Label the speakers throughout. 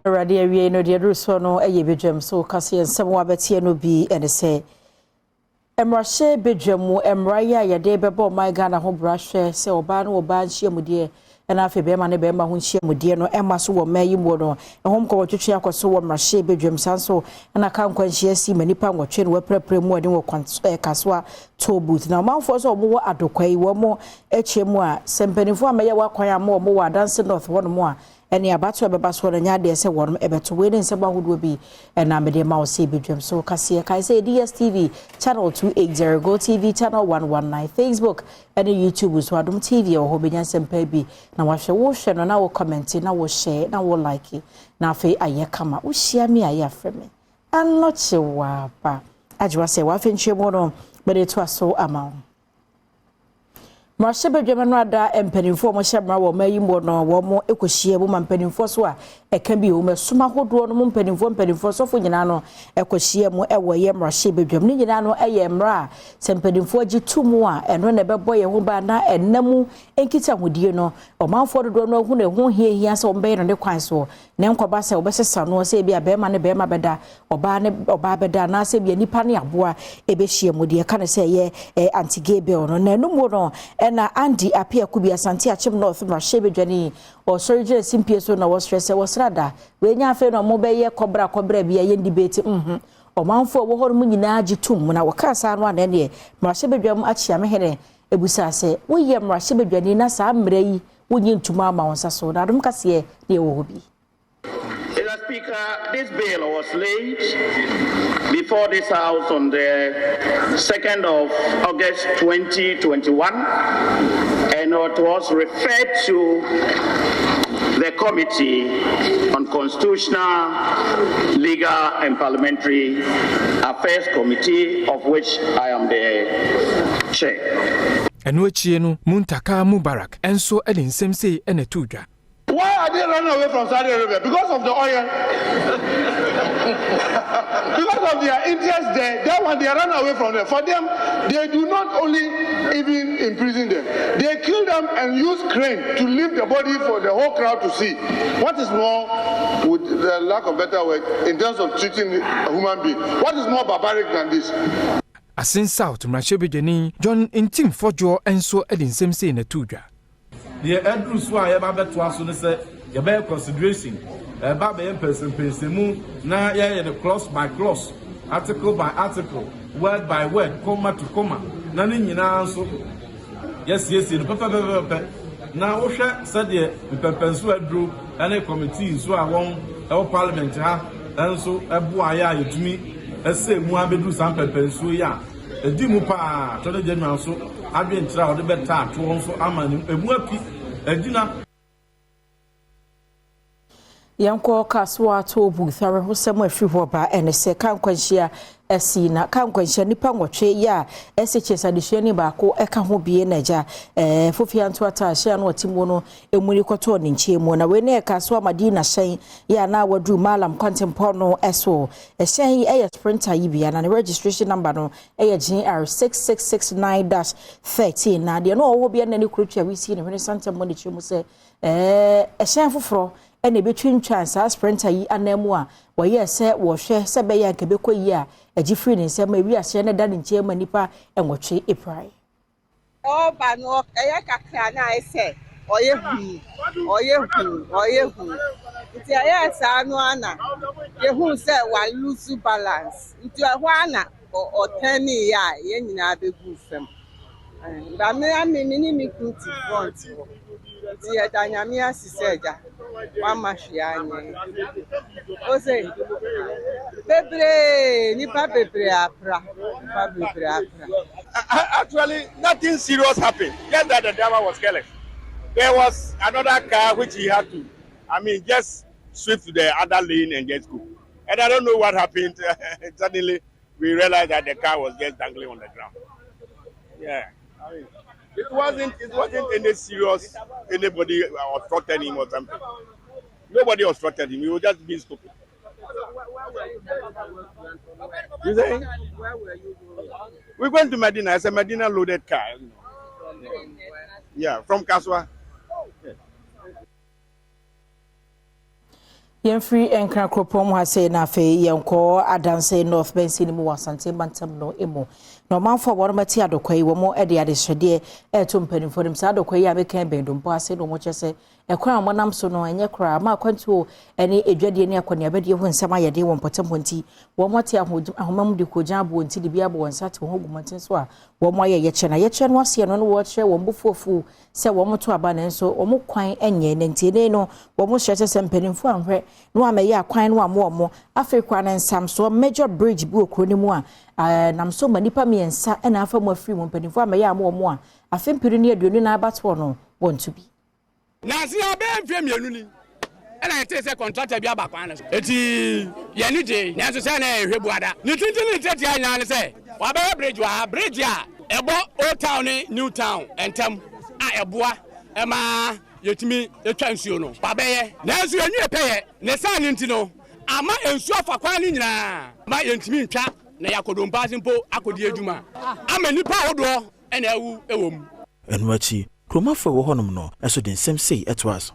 Speaker 1: Awurade awiei no deɛ ɛduru soɔ no yɛ badwam so kaseɛ nsɛm wabɛteɛ no bi ne sɛ mmarahyɛ badwam mu mmara yi a yɛde bɛbɔ ɔman Ghana ho bra hwɛ sɛ ɔbaa ne ɔbaa nhyiamudeɛ ɛna afei bɛrima ne bɛrima ho nhyiamudeɛ no ɛma so wɔ mmaa yi mu no ɛho nkɔmɔtwetwe akɔ so wɔ mmarahyɛ badwam. Saa nso ɛna ka nkwanhyia si ma nipa 8 no wɔapirapira mu ɔde wɔ Kasoa toll booth. Na ɔmanfoɔ sɛ wɔn wɔ Adokwa yi wɔn akyia mu a sɛ mpanimfoɔ a mɛyɛ wɔ akwan a wɔn wɔ Adanse North hɔnom a ɛne abato a ɛbɛba soɔ no nyɛ adeɛ sɛ wɔn ɛbɛto. Wei ne nsɛm ahodoɔ bi ɛna mede ma wo sɛ ebedwam so kaseɛ. Kae sɛ DSTV channel 280, Go TV channel 119, Facebook ɛne YouTube so Adom TV ɛwɔ hɔ. Bɛnya nsɛm bi na wahwɛ. Wohwɛ no na wo comment na wo share na wo like na afei ayɛ kama. Wohyia me a yɛ afrɛ me Anɔkye Waaba agyewa sɛ wafɛ nkyɛn no mɛde to aso ama wo. Mmarahyɛbadwam no ada mpanimfoɔ a wɔhyɛ mmara wɔ ɔman yi mu no wɔn kɔhyia mu ma mpanimfoɔ so a ɛka bi wɔn ɛsom ahodoɔ no mu mpanimfoɔ sɔfo nyinaa no ɛkɔhyia mu ɛwɔ ɛyɛ mmarahyɛbadwam no nyinaa no ɛyɛ mmara a sɛ mpanimfoɔ gye to mu a ɛno na ɛbɛbɔ yɛn ho ban na ɛnam mu nkitahodie no ɔmanfoɔ dodoɔ no ahu na ɛho hiahia sɛ wɔn bɛyɛ no ne kwan so na nkɔba sɛ wɔbɛsesa no sɛ ebi a bɛrima ne bɛrima bɛda, ɔbaa ne ɔbaa bɛda, anaasɛ ebi a nipa ne aboa ɛbɛhyia mu. Deɛ ɛka no sɛ ɛyɛ anti-gay bill no na ɛno mu no ɛna Andy Appiah-Kubi, Asante Akyem North mmarahyɛbadwani, ɔsɔre gyina simpie so na wɔsrɛ sɛ wɔsrɛ da wɔanya afei na ɔmo bɛyɛ kɔbra kɔbra bi a yɛn debate ɔmanfoɔ a ɛwɔ hɔ no mu nyinaa gye tom na wɔkaa saa no ana neɛ mmarahyɛbadwam akyiamehene ebusa sɛ woyɛ mmarahyɛbadwani na saa mmerɛ yi wonye ntoma ama wɔn nsa so na Adom kaseɛ ne ɛwɔ hɔ bi.
Speaker 2: Mr. Speaker, this bill was laid before this House on the 2nd of August 2021 and it was referred to the Committee on Constitutional, Legal and Parliamentary Affairs Committee, of which I am the chair.
Speaker 3: Ɛno akyie no Muntaka Mubarak ɛnso de nsɛm sei ɛna ɛto dwa.
Speaker 4: Why are they running away from Saudi Arabia? Because of the oil. Because of their interest there, that one they run away from them. For them, they do not only even imprison them, they kill them and use crane to leave the body for the whole crowd to see. What is more, with the lack of better word, in terms of treating a human being, what is more barbaric than this?
Speaker 3: Assin South mmarahyɛbadwani John Ntim Fordjour nso de nsɛm sei na ɛto dwa.
Speaker 5: Deɛ ɛduru so a yɛba bɛtoa so no sɛ yɛbɛyɛ consideration, ɛba bɛyɛ mpɛnsɛmpɛnsɛmu na yɛyɛ no clause by clause, article by article, word by word, comma to comma, na ne nyinaa nso yɛsiesie no pɛpɛpɛpɛpɛ. Na wohwɛ sɛdeɛ mpɛmpɛnso aduro ɛne committee nso a wɔn ɛwɔ parliament ha ɛnso ɛboa yɛ a yɛtumi ɛsɛ mu abɛduru saa mpɛmpɛnsuo yi a ɛdi mu paa. Attorney General nso adwenkyerɛ a ɔde bɛta atoɔ nso ama ne emu api agyina.
Speaker 1: Yɛnkɔ Kasoa toll booth. Awerɛhosɛm afiri hɔ ba ɛne sɛ ka nkwanhyia asi na ka nkwanhyia nipa 8 yi a SHS adesuani baako ɛka ho bie na agya fofia nto ata ahyɛ no ɔte mu no emu ni kɔtɔɔ ne nkyɛn mu. Na wei ne Kasoa Madina hyɛn yi a na waduru Malam kwantempɔn no ɛso. Ɛhyɛn yi ɛyɛ Sprinter yi bia na ne registration number no ɛyɛ GR 6669-13. Na deɛ no ɔwɔ hɔ bia na ne kuro twa wisi ne hwene santam mu ne kyerɛ mu sɛ ɛhyɛn foforɔ ɛna ebɛtwintwan saa Sprinter yi anan mu a wɔyɛ sɛ wɔhwɛ sɛ bɛyɛ anka bɛkɔ yi a agye firi ne nsam ewi aseɛ ne da ne nkyɛn mu a nipa 8 epirae.
Speaker 6: Ɔba no ɛyɛ kakra na ayɛ sɛ ɔyɛ huu, ɔyɛ huu, ɔyɛ huu, nti ɛyɛ saa no ana yɛhu sɛ wa lose balance, nti ɛhɔ ana ɔtɛn yɛ a yɛn nyinaa bɛgu fam. Ba me ame me ne me kunu te front hɔ, nti yɛda Nyame ase sɛ agya wama hwee anyɛ ose bebree, nipa bebree apra, nipa bebree apra.
Speaker 7: Actually, nothing serious happened. Just that the driver was careless. There was another car which he had to, I mean, just swift to the other lane and just go. And I don't know what happened. Suddenly, we realized that the car was just dangling on the ground. Yeah. I mean, it wasn't any serious, anybody obstructed him or something. Nobody obstructed him. He was just being stupid. You say? We went to Medina. It's a Medina loaded car. Yeah, from Kasoa.
Speaker 1: Yɛmfiri Nkran kuropɔn mu ha sei na afei yɛnkɔ Adanse North Bɛnsi no mu wɔ Asante mantam no mu. Na ɔmanfoɔ a wɔn ate adɔkwa yi wɔn de adesrɛdeɛ ɛreto mpanimfoɔ no mu. Saa adɔkwa yi a meka bɛn dompo ase na wɔn kyerɛ sɛ ɛkwan a wɔnam so no ɛnyɛ koraa ama akwantuo ne edwadie ne akɔneabadie ho nsɛm ayɛ den wɔ mpɔtam hɔ nti wɔn ate ahoma mu de kogyan abɔ wɔn ti de bi abɔ wɔn nsa te wɔn ho gu mmɔnten so a wɔn ayɛ yɛkyɛ na yɛkyɛ no aseɛ no na wɔkyerɛ wɔn bo sɛ wɔn to aba nanso wɔn kwan nyɛ na nti ne no wɔn hyɛ sɛ sɛ mpanimfoɔ anhwɛ na wɔamɛyɛ akwan no ama wɔn. Afei koraa no nsamsoɔ major bridge bi wɔ kuro no mu a nam so ma nnipa mmiɛnsa na afa mu afiri mu, mpanimfoɔ amɛyɛ ama wɔn a afe 2024 abatoɔ no wɔnto bi.
Speaker 8: Nansi abɛɛ mfeɛ 2 ni ɛna yɛtee sɛ contractor bi aba kwan no so, eti yɛn gye, nanso sɛ na yɛhwɛ buada ne tenten ne tiatia nyinaa ne sɛ wabɛyɛ bridge wɔ ha, bridge a ɛbɔ Old Town ne New Town ntam a ɛboa ɛma yɛtumi atwa nsuo no, wabɛyɛ, nanso yɛnwie pɛyɛ ne saa ne nti no ama nsuo afa kwan no nyinaa ma yɛntumi ntwa na yɛakɔ Dompaase mpo akɔdi adwuma ama nnipa ahodoɔ ɛna awu ɛwɔ mu.
Speaker 9: Ɛno akyi, kuromafo a ɛwɔ hɔnom no nso de nsɛm sei ɛtoa so.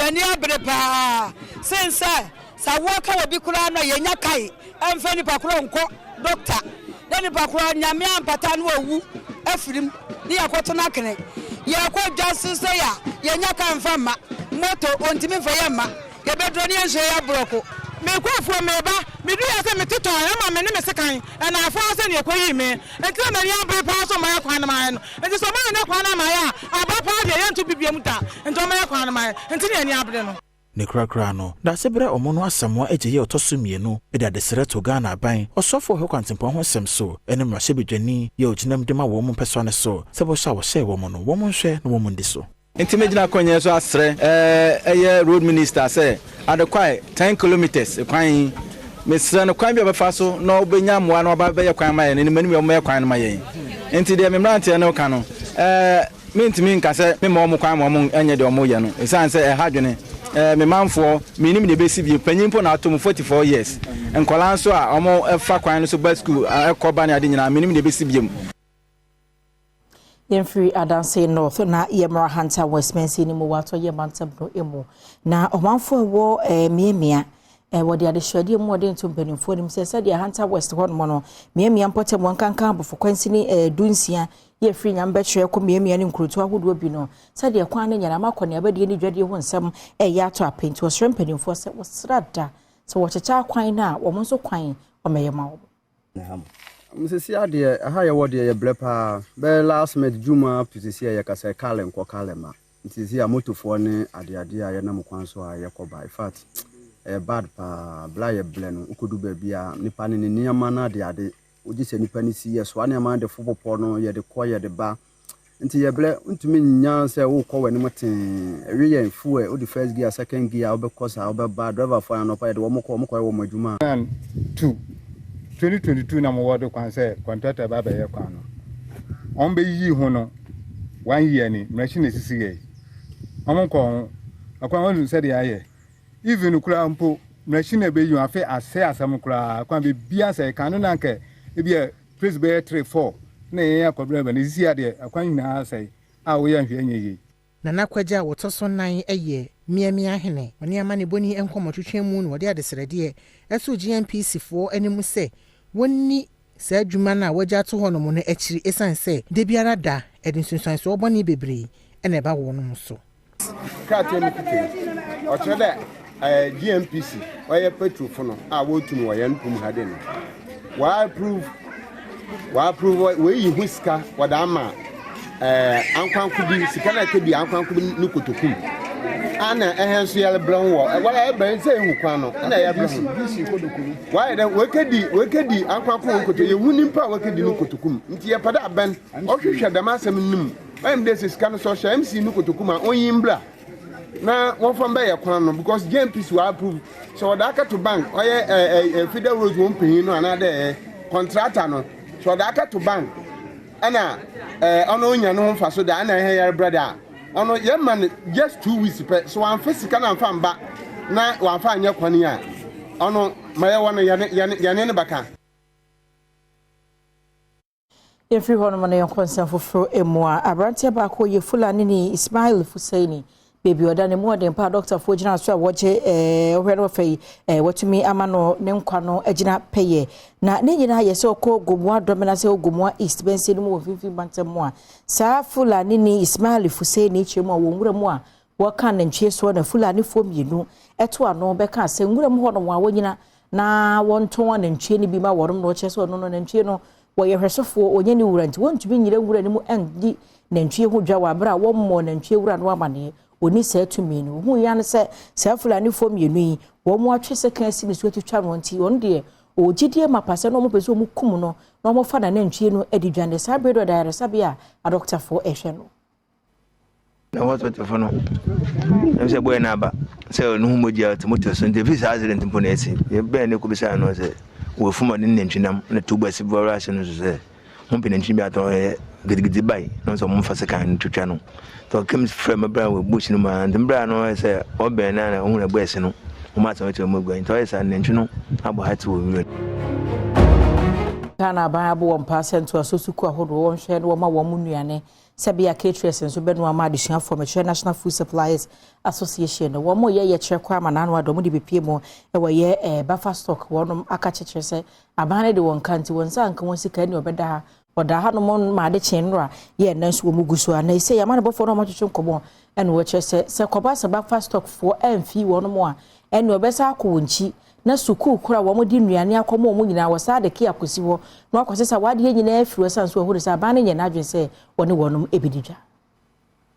Speaker 10: M'ani abere paa sen sɛ sɛ awoɔ ka obi koraa no a yɛnya kae ɛmfa nipa korɔ nkɔ dɔkta na nipa korɔ Nyame ampata no wawu afirim ne yɛkɔto no akene. Yɛkɔ dwa so sɛ a yɛnya kae mfa mma moto ɔntumi mfa yɛ mma yɛbɛduro ne yɛnhyɛ yɛ aborɔko.
Speaker 11: Mekɔ afuo meba medu yɛ sɛ metotɔ ɛma me ne me sekan ɛnaafoɔ sɛ ne ɛkɔyii me nti na m'ani abere paa sɛ ɔmayɛ kwan no mayɛ no nti sɛ ɔmayɛ kwan no amayɛ a aba paa deɛ yɛnto bibia mu da nti ɔmayɛ kwan no mayɛ nti ne ani abere no.
Speaker 9: Ne korakora no daase berɛ ɔmo no Asamoa agye yɛ ɔtɔ so 2 de adesrɛ to Ghana aban ɔsoafoɔ hwɛ kwantempɔn ho nsɛm so ne mmarahyɛbadwani yɛ ogyinam de ma wɔn mu mpɛsoa no so sɛ bɔhyɛ a wɔhyɛɛ wɔn no wɔn nhwɛ na wɔn ndi so.
Speaker 12: Nti megyina akɔnyɛ so asrɛ ɛyɛ road minister sɛ Adekwae 10 kilometers kwan yi, mesrɛ no kwan bi a ɔbɛfa so na ɔbɛnya mmoa na ɔba bɛyɛ kwan ma yɛn, anim anim yɛ ɔbɛyɛ kwan no ma yɛn. Nti deɛ me mmeranteɛ no ka no, mentumi nka sɛ memma wɔn kwan ma wɔn nyɛ deɛ wɔn yɛ no, ɛsiane sɛ ɛha dwene. Me manfoɔ, mennim deɛ ɛbɛsi bio, panyin mpo na ato mu 44 years, nkwadaa nso a wɔn fa kwan no so ba school ɛkɔ ba ne ade nyinaa, mennim deɛ ɛbɛsi bio.
Speaker 1: Yɛmfiri Adanse North na yɛmmra Hunter West Mansin no mu wɔ atɔyɛ mantam no mu. Na ɔmanfoɔ a ɛwɔ mmeammea wɔde adehyɛdeɛ mu wɔde nto mpanimfoɔ anim sɛ sɛdeɛ Hunter West hɔnom no mmeammea mpɔtam wɔn kankan abɔfo kwansini 16 yɛfiri Nyambɛkyerɛ kɔ mmeammea ne nkurotoɔ ahodoɔ bi no sɛdeɛ kwan no nyinaa makɔ ne abadie ne dwadie ho nsɛm ɛyɛ ato apɛ nti wɔsrɛ mpanimfoɔ sɛ wɔsra da sɛ wɔkyekyɛ akwan no a wɔn nso kwan wɔmɛyɛ ma wɔn.
Speaker 13: Sisi adeɛ ɛha yɛwɔ deɛ yɛbrɛ paa bɛyɛ last month June up to sisi a yɛkasa kaale nkɔ kaale ma nti sisi a motofoɔ ne adeade a yɛnam kwan so a yɛkɔ ba, in fact ɛyɛ bad paa. Bla yɛbrɛ no wokɔdu baabi a nipa ne ne nneɛma no adeade wogye sɛ nipa no si yɛsoa nneɛma de fo bɔpɔ no yɛde kɔ yɛde ba nti yɛbrɛ ntumi nya sɛ wokɔ w'anim tee ɛwe yɛn fuel wode first gear, second gear wobɛkɔ saa wobɛba driverfoɔ anɔpa yɛde wɔn kɔ wɔn kɔyɛ wɔn adwuma.
Speaker 14: 2 2022 na mowɔ de kwan sɛ contractor ba bɛyɛ kwan no ɔn bɛyiyi ho no one year ni mmerɛkyi na esisi yɛ ɔmo nkɔ ho akwan wɔn sɛdeɛ ayɛ even koraa mpo mmerɛkyi na ɛbɛyi ho afei asɛ asɛm koraa kwan biribiara sɛ kan no na nkɛ ebi a place bɛyɛ 3 4 na yɛn akɔbrɛ bɛ na esisi adeɛ akwan nyinaa sɛ a woyɛ nhwɛ nyɛ yie.
Speaker 15: Nana Kwagye a wɔtɔ so 4 yɛ mmeammea hene. Ɔne amanebɔni nkɔmmɔtwetwe mu na wɔde adesrɛdeɛ ɛto GNPC foɔ anim sɛ wɔnni saa adwuma no a wɔagya ato hɔnom no akyiri ɛsiane sɛ da biara da ɛde nsunsuansoɔ bɔne bebree ɛna ɛba wɔnom so.
Speaker 16: Krataa no kuta yi, ɔkyerɛ dɛ GNPC ɔyɛ petrolfo no a wɔretum wɔ yɛn pum ha de no wɔapprove wɔapprove wɔayi ho sika wɔde ama ankwanko bi sika no ɛka bi ankwanko bi ne kotokum ana ɛhɛn nso yɛrebrɛ ho wɔ wɔyɛ ɛbrɛ sɛ ehu kwan no ɛna yɛbrɛ ho wɔayɛ dɛ wɔakɛdi wɔakɛdi ankwanko wɔ koto yɛhu nipa a wɔakɛdi no kotokum nti yɛpɛ dɛ abɛn ɔhwehwɛ dɛm asɛm no mu ɔyɛ dɛ sɛ sika no sɛ ɔhyɛ MC no kotokum a ɔnyi mbra na wɔmfa mbɛyɛ kwan no because GNPC wɔ approve sɛ wɔde akɛto bank ɔyɛ ɛɛ feeder road wɔn panyin no anaadɛ ɛɛ contractor no sɛ wɔde akɛto bank ɛna ɛɛ ɔno onya ne ho mfa so da ɛna ɛhɛn yɛrebrɛ da ɔno yɛn ma no just 2 weeks pɛ so wɔamfa sika na amfa mba na wɔamfa anyɛ kwan yi a ɔno ma yɛwɔ no yɛne yɛne yɛne no bɛka.
Speaker 1: Yɛmfiri hɔ nom no yɛnkɔ nsɛm foforɔ mu a aberanteɛ baako yɛ Fulani ne Ismail Fusaini. Baabi a ɔda no, emu ɔden paa. Dɔktafoɔ gyina so a wɔgye ɛɛ wɔhwɛ no wɔfɛ yi ɛɛ wɔatumi ama no ne nkwa no agyina pɛyɛ. Na ne nyinaa yɛ sɛ ɔkɔ Gomoa Dɔmena sɛ Gomoa East bɛnsie no mu wɔ mfimfini mantam mu a saa Fulani ni Ismail Fuseni kyerɛ mu a wɔn nwura mu a wɔka nantwie soɔ na Fulanifoɔ mmienu ɛto ano bɛka sɛ nwura mu hɔ nom a wɔnyina na wɔntɔn anantwie no bi ma wɔnom na wɔkyerɛ sɛ ɔno no nantwie no Wɔyɛ hwɛsofoɔ, wɔnyɛ ne wura nti wɔntumi nnyina nwura no mu nni nantwie ho dwa wɔ aberɛ a wɔmmɔɔ nantwie wura no amaneɛ. Ɔnni saa tumi no. Ɔhuiɛ ara ne sɛ saa Fulanifoɔ mmienu yi, wɔn atwe sekan asi ne so atwitwa no nti, ɔno deɛ ɔwɔ gyidie mapa sɛ na wɔpɛ sɛ wɔkum no na wɔfa n'anantwie no de dwane. Saa berɛ yi deɛ ɔda ayaresabea a adɔkotafoɔ rehwɛ no.
Speaker 17: Na hospitalfo no, ɛm sɛ bɔyɛ no aba sɛ ɔno ho mogya te moto so nti ɛfiri saa accident mpo na ɛsi yɛbɛn ne kɔbisaa no sɛ wɔafum ɔde ne nantwi nam na tuo bɛsi bɔra ase no so sɛ ho pɛ nantwi bi atɔn yɛ gidigidi bae na sɛ ɔmfa sekan no twitwa no nti ɔkam frɛ me bra wɔ bush no mu a nti mbra no ɔyɛ sɛ ɔbɛn no na ɔhu na bɔyɛ se no ɔma asɛm akyerɛ mu agua nti ɔyɛ saa nantwi no abɔ ha te wɔ nwura.
Speaker 1: Ghana aban abɔ wɔn paa sɛ ntoasoɔ sukuu ahodoɔ wɔnhwɛ na wɔma wɔn nnuane Sɛbea caterers nso bɛnoa ama adesuafoɔ, mekyerɛ National Food Suppliers Association no, wɔn yɛ yɛkyerɛ koraa ma n'ano adɔ, wɔn de bepie mu wɔ yɛ eh, buffer stock, wɔn aka kyekyerɛ sɛ aban no de wɔn ka nti wɔn nsa anka wɔn sika ɛne ɔbɛda ha, wɔda ha nom ma ade kyee nnora yɛ ɛnɛ nso wɔn gu so a, na ɛsɛ yɛ amanebɔfoɔ no wɔn atwetwe nkɔmɔ ɛna wɔkyerɛ sɛ sɛ kɔba sɛ buffer stock foɔ ɛmfi wɔn a ɛne ɔbɛsa akɔ wɔn nkyi na sukuu koro a wɔde nnuane akɔma wɔn nyinaa, wɔsan de kea kɔsi hɔ na wɔakɔsesa wɔn adeɛ nyinaa afiri hɔ ɛsiane sɛ wɔahunu sɛ aban no nyɛ n'adwene sɛ wɔne wɔn bɛdi dwa.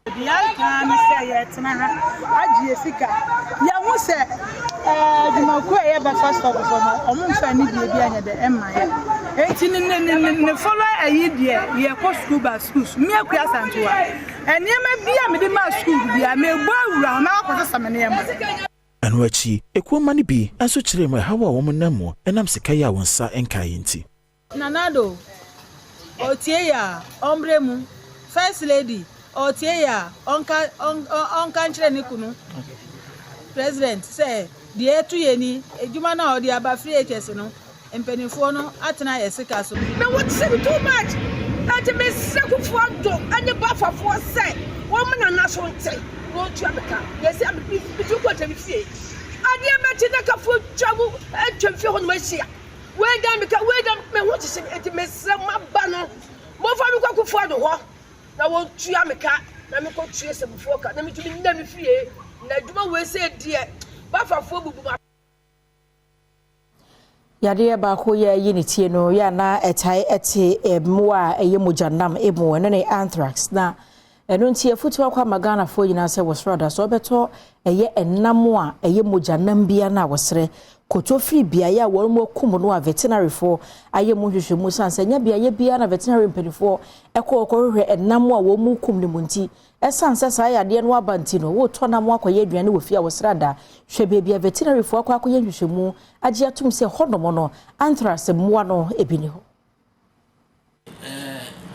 Speaker 18: Deɛ ɛka ara ne sɛ yɛtena ha agye yɛ sika. Yɛhu sɛ adwumakuo a ɛyɛ bɛfa stɔpfoɔ no, wɔn mfa anidie bi anyɛ dɛ ɛmma yɛ. Enti ne ne ne ne follow ayi deɛ yɛkɔ sukuu ba sukuu so. Me Akua Asantewa, nneɛma bi a mede maa sukuu biara, mebɔ awura hɔ na wakɔsesa me nneɛma.
Speaker 9: Ɛno akyi, ekuo mma no bi nso kyerɛɛ mu ɛhaw a wɔn nam mu ɛnam sika yi a wɔn nsa nkaeɛ nti.
Speaker 18: Nana Addo, ɔtie yɛ a, ɔmbrɛ mu. First Lady, ɔtie yɛ a, ɔnka ɔnka nkyerɛ ne kunu, President, sɛ deɛ ɛto yɛn ni, adwuma no a ɔde aba free HS no, Mpaninfoɔ no atena yɛ sika so.
Speaker 19: Me ho kyere me too much enti me srɛ Kufuor Addo ne Bafafoɔ sɛ wɔn mena naso nte na wɔntua me ka na ɛsɛ me firi kɔ atwa me fie adeɛ bɛkye na kafoɔ twa mu atwa me fie hɔ nom ahyia wei dan me ka wei dan me ho kyekye me enti me srɛ mo aba no momfa me kɔ Kufuor Addo hɔ na wɔntua me ka na me kɔ tua sɛbufoɔ ka na metumi nna me fie na adwuma wei sɛ deɛ Bafafoɔ bubu ma.
Speaker 1: Yadeɛ baako yɛ ayi ne tie no yɛ a na ɛtae ɛte mmoa a ɛyɛ mogyanam mu, ɛno ne anthrax. Na ɛno nti afutuo akɔ ama Ghanafoɔ nyinaa sɛ wɔsrɛ ada sɛ wɔbɛtɔ ɛyɛ ɛnam a ɛyɛ mogyanam bia no a wɔsrɛ kɔtɔ firi beaeɛ a wɔn mu akum no a veterinarifoɔ ayɛ mu nhwehwɛmu sane sɛ ɛnyɛ beaeɛ biara na veterinary mpanimfoɔ ɛkɔ kɔhwehwɛ ɛnam a wɔn mu kum no mu nti Ɛsiane sɛ saa yadeɛ no aba nti no, woretɔ nam akɔyɛ aduane wɔ fie a wɔsra da. Hwɛ baabi a veterinarifoɔ akɔ akɔyɛ nhwehwɛmu agye atom sɛ hɔnom no, anthrax mmoa no bi nni hɔ.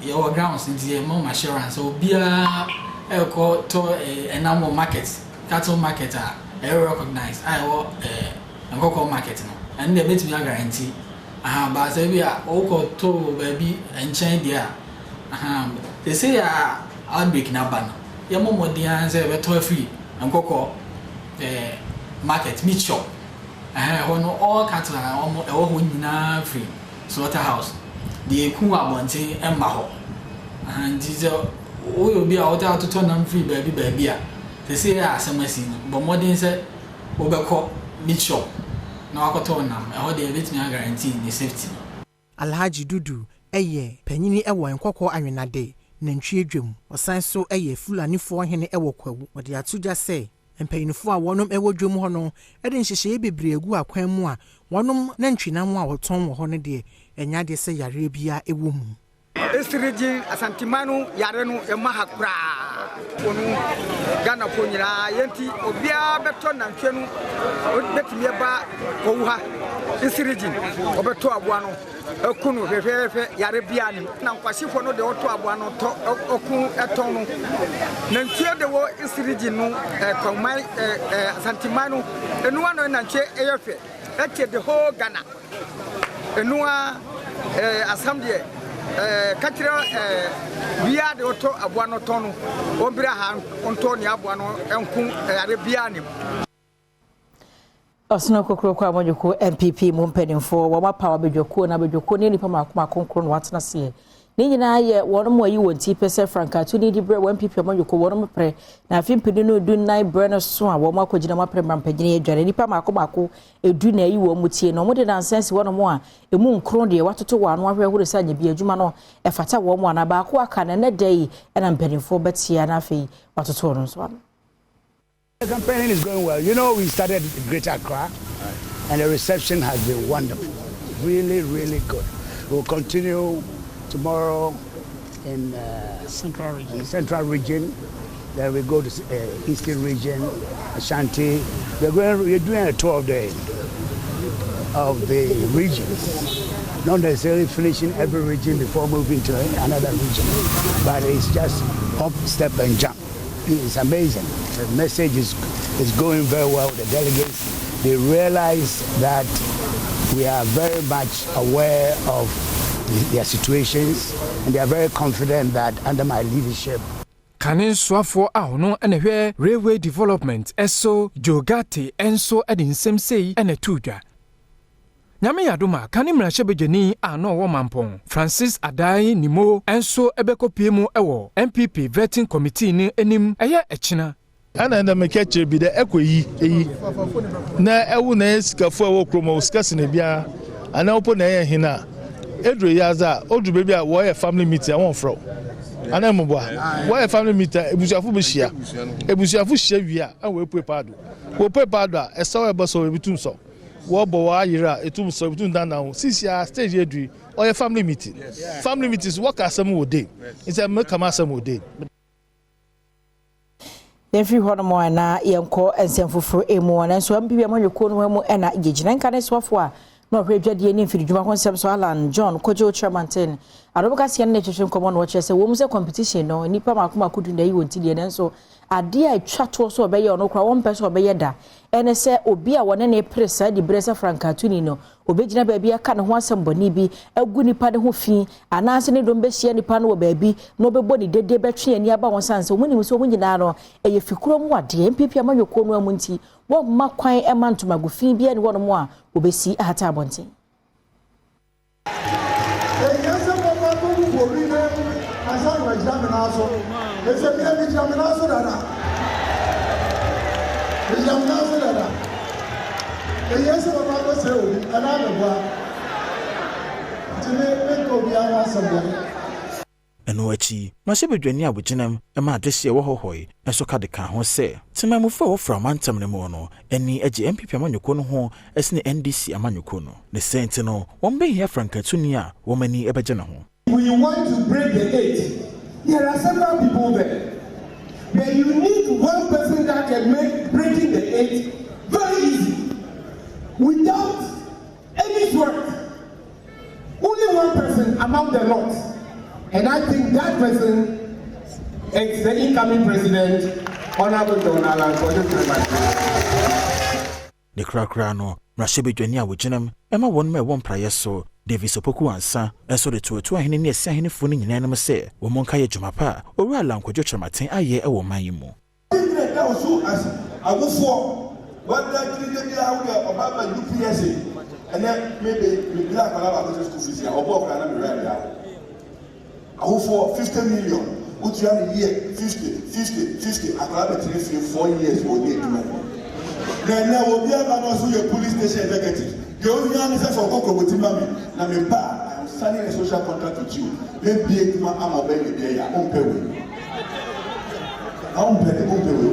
Speaker 20: Yɛwɔ grounds nti yɛma wɔn assurance sɛ obiara ɛrekɔ tɔ ɛnam wɔ market, cattle market a ɛyɛ recognized a ɛwɔ Nkɔkɔɔ market no, ɛno deɛ mɛtumi a guarantee. Ahaa, but sɛ ebi a wokɔ tɔ wɔ baabi nkyɛn deɛ a, ahaa, seesei a outbreak no aba no, yɛmmɔ mmɔden ara sɛ yɛbɛtɔ afiri Nkɔkɔɔ eh, market, meat shop. Ɛhɛn, ɛhɔ no all cattle a wɔn ɛwɔ hɔ nyinaa firi slaughter house. Deɛ ɛku wɔ abɔnten mma hɔ. Ahaa, nti sɛ woyɛ obi a wotaa totɔ nam firi baabi baabi a, seesei a asɛm asi no, bɔ mmɔden sɛ wobɛkɔ meat shop na wakɔtɔ nam, ɛhɔ deɛ yɛbɛtumi a guarantee ne safety no.
Speaker 15: Alhaji Dudu yɛ panyini wɔ Nkɔkɔɔ Anwenade nantwie dwam. Ɔsan nso yɛ Fulanifoɔ hene wɔ Kwawu. Ɔde ato dwa sɛ mpanyinfoɔ a wɔnom wɔ dwam hɔ no de nhyehyɛeɛ bebree agu akwan mu a wɔnom nantwinam a wɔtɔn wɔ hɔ no deɛ ɛnyɛ adeɛ sɛ yareɛ biara wɔ mu.
Speaker 21: Esirigyin Asanteman no yare no mma ha koraa. Onu Ghanafoɔ nyinaa yɛ nti obiara bɛtɔ nantwie no bɛtumi aba Kwawu ha Esirigyin ɔbɛtɔ aboa no aku no hwɛhwɛhwɛ yare biara nim na nkwasifoɔ no de ɔtɔ aboa no tɔ ɔku ɛtɔn no nantwie de wɔ Esirigyin no Kwawuman Asanteman no enu ano nantwie ɛyɛ fɛ ɛkyɛ the whole Ghana. Eno ara eh, asam deɛ. Ɛɛ ka kyerɛ ɛɛ biara de ɔtɔ aboa no tɔn no ɔmbra ha ɔntɔ ne aboa no nko ɛyare biara nim.
Speaker 1: Ɔsono Kokroko Amanyɔkuo NPP mu mpanimfoɔ wɔn apaw abadwakuo na abadwakuo ne nnipa mako mako nkron na wɔatena aseɛ. Ne nyinaa yɛ wɔn mu ayi wɔn ti pɛ sɛ frankaatuni de brɛ wɔn NPP amanyɔkuo wɔn pere na afe mpenu no du nnan brɛ no so a wɔn akɔgyina mu apere mmampanyini adwane nnipa mako mako edu na ayi wɔn mu tie na wɔn de nansa asi wɔn a emu nkron deɛ wɔatoto wɔn ano ahwɛ ahuru sɛ anyɛ bi adwuma no ɛfata wɔn mu anaa baako aka na ɛnɛ da yi ɛna mpanimfoɔ bɛtea na afei wɔatoto wɔn nso ano.
Speaker 2: The campaigning is going well. You know, we started Greater Accra, and the reception has been wonderful. Really, really good. We'll continue tomorrow in uh, Central Region. In Central Region. Then we go to uh, Eastern Region, Ashanti. We're going. We're doing a tour of the of the regions. Not necessarily finishing every region before moving to another region, but it's just hop, step, and jump. It's amazing. The message is, is going very well with the delegates. They realize that we are very much aware of their situations and they are very confident that under my leadership,
Speaker 3: Kane soafoɔ a ɔno na hwɛ railway development ɛso Joe Ghartey nso de nsɛm sei na ɛtoo dwa. Nyame yɛ adom a, kane mmarahyɛbadwani a na ɔwɔ Mampɔn, Francis Addai Nimo nso bɛkɔpue mu wɔ NPP Vetting Committee no anim ɛyɛ ɛkyena.
Speaker 5: Ana ndɛ mekɛ kyerɛ bi dɛ ɛkɔ eyi eyi na ɛwo na ɛyɛ sikafo a ɛwɔ kurom ɔwɔ sika sen ebiara anaa wo po na ɛyɛ hen a edur eyiadze a odur beebi a wɔyɛ family meeting a wɔmmfrɛ wo anaa mmoboa wɔyɛ family meeting a ebusuafo behyia ebusuafo hyia wie a ɛna woepue paado wɔpue paado a ɛsɛw a ɛbɛsɛw ebitum sɔw wɔbɔ wɔ ayer a etum sɔw ebitum dandan ho sisi a stage edur yi ɔyɛ family meeting family meeting so wɔka asɛm wɔ dam nti meka m'asɛm wɔ dam.
Speaker 1: Yɛmfiri hɔnom a na yɛnkɔ nsɛm foforɔ mu. Nanso NPP amanyɔkuo no mu ɛna yɛgyina nka ne soafoɔ a na ɔhwɛ adwadie ne mfiridwuma ho nsɛm so Alan John Kojo Kyerematen adom kaseɛ no ne twetwe nkɔmmɔ na wɔkyerɛ sɛ wɔn sɛ competition no nnipa mako mako du na ayi wɔn ti deɛ, nanso adeɛ a atwa toɔ so ɔbɛyɛ ɔno koraa wɔmpɛ sɛ ɔbɛyɛ da ɛne sɛ obi a wɔne ne pere saa di berɛ sɛ frankaatuni no obɛgyina baabi aka ne ho asɛm bɔne bi agu nipa ne ho fi anaasɛ ne dɔm bɛhyia nipa no wɔ baabi na ɔbɛbɔ ne dede bɛtwe ani aba wɔn san sɛ wɔn nim sɛ wɔn nyinaa no ɛyɛ fikuro mu adeɛ NPP amanyɔkuo no mu nti wɔmma kwan ɛma ntomago fi bi ne wɔn a wɔbɛsi ahata abɔnten.
Speaker 4: Èyí sɛ mɔmɔ akɔgu obi ne ansa na wagyina me nan so ɛsɛ mea megyina me nan so dada, megyina me nan so dada. Èyí sɛ mɔmɔ akɔsrɛ obi anaa meboa nti me menka obiara ho asɛm bɔne.
Speaker 9: Ɛno akyi, mmarahyɛbadwani a wɔgyinam ma adehyeɛ wɔ Hohoe nso ka de ka ho sɛ temamufo a wɔfra ɔmantam no mu no ani agye NPP amanyɔkuo no ho sene NDC amanyɔkuo no ne sɛ nti no wɔn bɛhia frankatuni a wɔn ani bɛgye ne ho.
Speaker 4: We want to break the eight. There are several people there. But you need one person that can make breaking the eight very easy. Without any sweat. Only one person among the lot. And I think that person is the incoming president, Honorable John Alan Kojo.
Speaker 9: Ne korakora no, mmarahyɛbadwani a wɔgyinam ɛma wɔn ma ɛwɔ mpraeɛ so Davis Opoku Ansa nso de toatoa ahene ne ɛsi ahenefoɔ no nyinaa nom sɛ wɔn nka yɛ dwuma pa a Owura Alan Kwadwo Kyerematen ayɛ ɛwɔ ɔman yi mu.
Speaker 4: Ɛda wo so as awofoɔ wɔda gyinagyina biara wo deɛ ɔba ba UPSA ɛnɛ mebe mebila akwadaa baako sɛ school fees a ɔbɔ ɔkora na mewura deɛ awo awofoɔ 50 million wotua ne year 50 50 50 akwadaa bɛtena fie 4 years wɔ ne adwuma mu na ɛnɛ obi aba no so yɛ police station executive deɛ ohia ne sɛ fɔ kɔkɔrɔbɔti ma mi na me ba I am signing a social contract with you mebie adwuma ama ɔbɛn ne deɛ yɛ a ɔmpɛ wei na ɔmpɛ de ɔmpɛ wei.